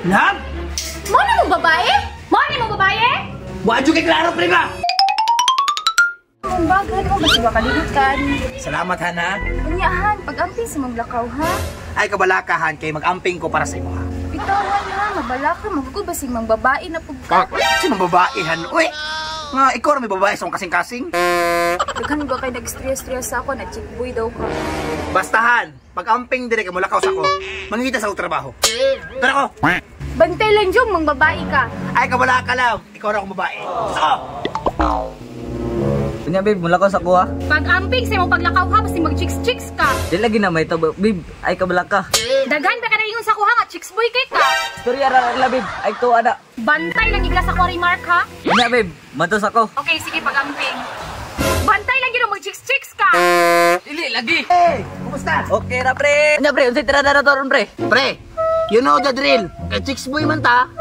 Love? Mo na mong babae? Mo na mong babae? Wa jud kay klaro, pre ba? Mong bagay mo basta kalihukan. Salamat, Hana. Unyahan, pag-amping sa mong lakaw ha. Ay kabalakahan kay mag-amping ko para sa imo ha. Bitawan ha, mabalaka magugod basig mang babae na pug ka. Si mang babae han. Uy. Nga ikaw ra may babae sa kasing-kasing. Daghan ba kay nag-stress-stress ako na chick boy daw ka. Bastahan, pag-amping dire kay mulakaw sa ko. Mangita sa trabaho. Tara ko. Bantay lang jung mang babae ka. Ay kabalaka lang, ikaw ra akong babae. Sako. Unya babe, mula ko sa kuha. Pag-amping sa imong paglakaw ha, basta mag-chicks-chicks ka. Di lagi na may tabo, babe. Ay kabalaka. Daghan ba ka na ingon sa kuha nga chicks boy kay ka. Storya ra la babe. Ay tuwa na. Bantay lang igla sa kuha remark ha. Unya babe, matos ako. Okay, sige pag-amping. Bantay lang yun mag-chicks-chicks ka. Dili lagi. Hey, kumusta? Okay ra pre. Unya pre, unsay tirada na to ron pre? Pre, you know the drill. Kay chicks boy man ta.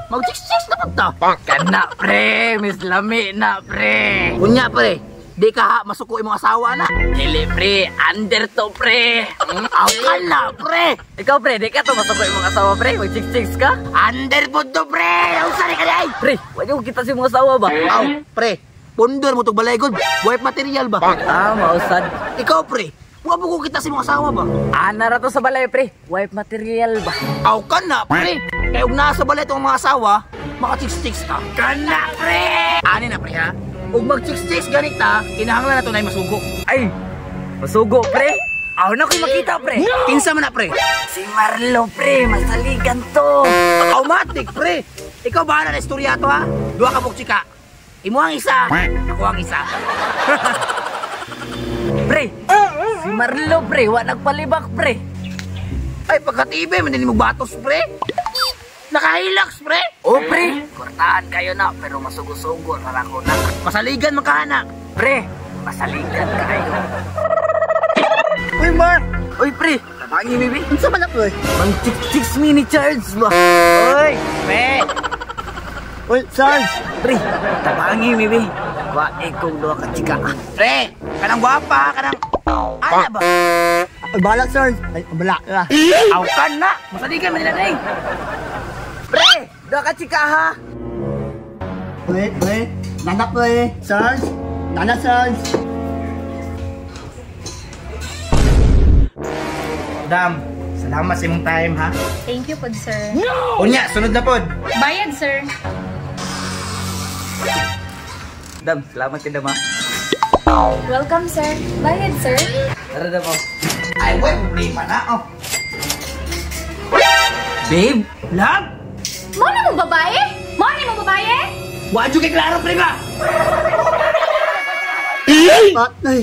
Mag chicks chicks na pud ta. Kana pre, miss lami na pre. Unya pre, di ka ha masuko imong asawa na. Dili pre, under to pre. Aw ka na pre. Ikaw pre, di ka to masuko imong asawa pre. Mag chicks chicks ka? Under pud to pre. Unsa ni ka day? Pre, wa ko kita sa imong asawa ba? Aw, pre. Pundor mo tog balay gud. Wife material ba? Ah, mausad. Ikaw pre, wa mo ko kita sa imong asawa ba? Ana ra to sa balay pre. Wife material ba? Aw ka na pre. Kay ug naa sa balay tong mga asawa, maka chicks chicks ka. Kana pre. Ani na pre ha. Ug mag chicks chicks ganita, kinahanglan na to nay masugo. Ay, masugo pre. Aw na ko'y makita pre. Kinsa man na pre? Si Marlo pre, masaligan to. Automatic pre. Ikaw bahala na istorya to ha. Duha ka chika. Imo ang isa, ako ang isa. Pre, si Marlo pre, wa nagpalibak pre. Ay pagka TV man din mo batos pre. Nakahilax pre. O pre, kurtahan kayo na pero masugo-sugo ra ko na. Masaligan man kahana. Pre, masaligan kayo. Uy Mark, Uy pre, tabangi mi bi. unsa man na pre? Mang chicks mini charge ba? Uy, pre. Uy, Sarge. Pre, tabangi mi bi. Wa ikong duha ka chika. Pre, kanang gwapa, kanang ana ba? Ay, bahala, Sarge. Ay, bala. Aw kan na, masaligan man nila day. Pre, duha ka chika ha. Pre, pre. Nana, pre. Sarge. Nana, Sarge. Dam, salamat sa imong time ha. Thank you pod sir. No! Unya, sunod na pod. Bayad sir. Dam, salamat kay Dam ha. Welcome sir. Bayad sir. Tara Dam oh. Ay, way problema na oh. Babe, Love? Mo na mong babae? Mo na mong babae? Wa jud kay klaro pre ba? Patay.